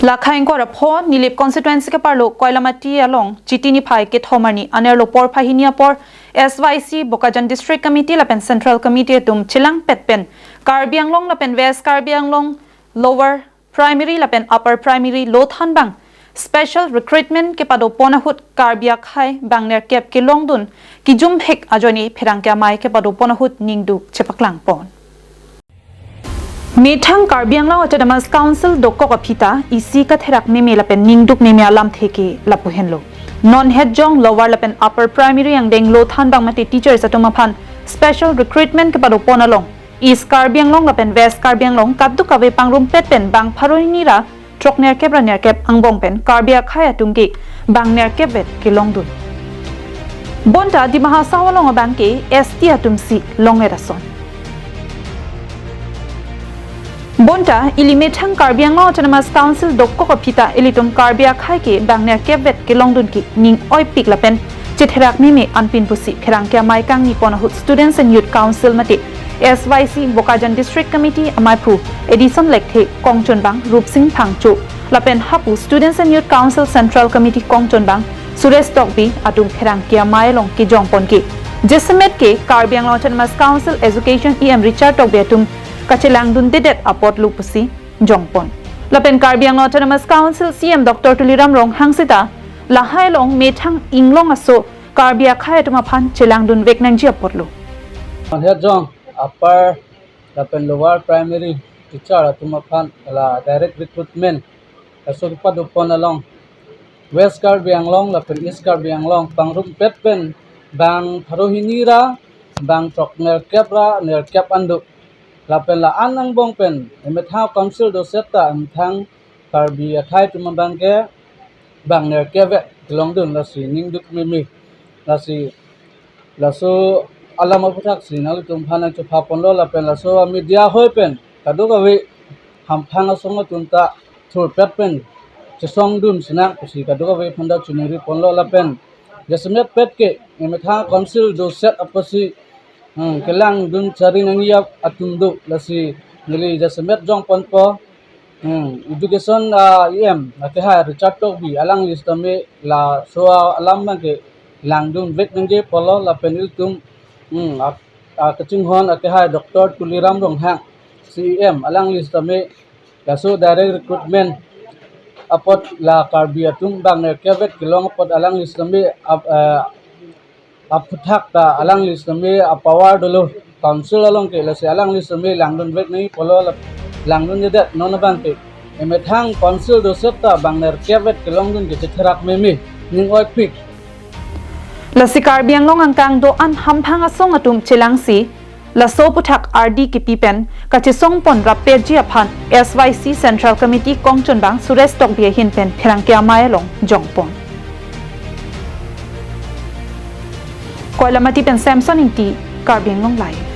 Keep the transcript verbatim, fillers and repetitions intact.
Lakhai ingkoi ra pho Nilip constituency keparlo Koilamati along Chiti niphai kethom arni anerlo porphai hini apor S Y C Bokajan District Committee lapen Central Committee atum chelangpet pen Karbi Anglong lapen West Karbi Anglong Lower Primary lapen Upper Primary lothan bang special recruitment kepadopon ahut Karbi akhei bang nerkep kelongdun kijumphek ajoine pherangke amei kepadopon ahut ningduk chepaklangpon. Methang Karbi Anglong Autonomous Council dokok aphi ta isi katherak meme lapen ningduk meme alamthe ke lapu henlo. Non hetjong Lower lapen Upper Primary angdeng lothan bang mate teachers atum aphan special recruitment kepadopon along East Karbi Anglong lapen West Karbi Anglong kadokave pangrumpet pen bang pharo hini ra throk nerkep ra nerkep angbong pen Karbi akhei atum ke bang nerkep vet kelongdun. Bonta Dima Hasao along abang ke S T atum si longvet ason. Bonta ili methang Karbi Anglong Autonomous Council dokok aphi ta ilitum Karbi akhei ke bang nerkep vet kelongdun ke ning oipik lapen chetherak meme anpin pusi pherangke amei kangnipon ahut Students and Youth Council mate S Y C Bokajan District Committee ameiphu Edison Lekthe, kongchon bang Rupsing Phangcho lapen hapu Students and Youth Council Central Committee kongchon bang Suresh Tokbi atum pherangke amei along kejongpon ke jasemet ke Karbi Anglong Autonomous Council Education E M Richard Tokbi atum kachelangdundedet apotlo pusi jongpon. Lapen Karbi Anglong Autonomous Council C E M Doctor Tuliram Ronghang sita lahai along methang inglong aso Karbi akhei atum aphan chelangdunvek nangji apotlo. Non hetjong Upper lapen Lower Primary teacher atum aphan la direct recruitment laso kepadopon along West Karbi Anglong lapen East Karbi Anglong pangrumpet pen bang pharo hini ra bang throk nerkep ra nerkep an do. Lapen la-an angbong pen emethang council doset ta emethang Karbi akhei atum abang ke bang nerkep vet kelongdun, lasi ningduk meme. Lasi laso alam aphuthak si nanglitum aphan nangchephaponlo lapen laso media hoi pen kadokave hamphang asong atum ta thurpet pen chesongdun sinang pusi kadokave aphan ta chiningriponlo lapen jasemetpet ke emethang council doset apotsi, hmm, kelangdun chari nangji atum do, lasi neli jasemet jongponpo. Hmm, education, ah, E M akehai Richard Tokbi alangli sitame laso alam abang ke langdunvek nangji apotlo lapen ilitum, hmm, ak-, ah, kachinghon akehai Doctor Tuliram Ronghang C E M alangli sitame laso direct recruitment apot la Karbi atum bang nerkep vet kelong apot alangli sitame ap-, eh, aphuthak ta alangli sitame apower dolo council along ke, lasi alangli sitame langdunvek nangji apotlo lap-, langdundedet. Non abang ke emethang council doset ta bang nerkep vet kelongdun ke chetherak meme, ning oipik. Lasi Karbi Anglong angkang do-an hamphang asong atum chelangsi laso aphuthak ardi kipi pen kachesongpon rappetji aphan S Y C Central Committee kongchon bang Suresh Tokbi ahin pen pherangke amei along jongpon. Koilamati pen Samson Ingti, Karbi Anglong Live.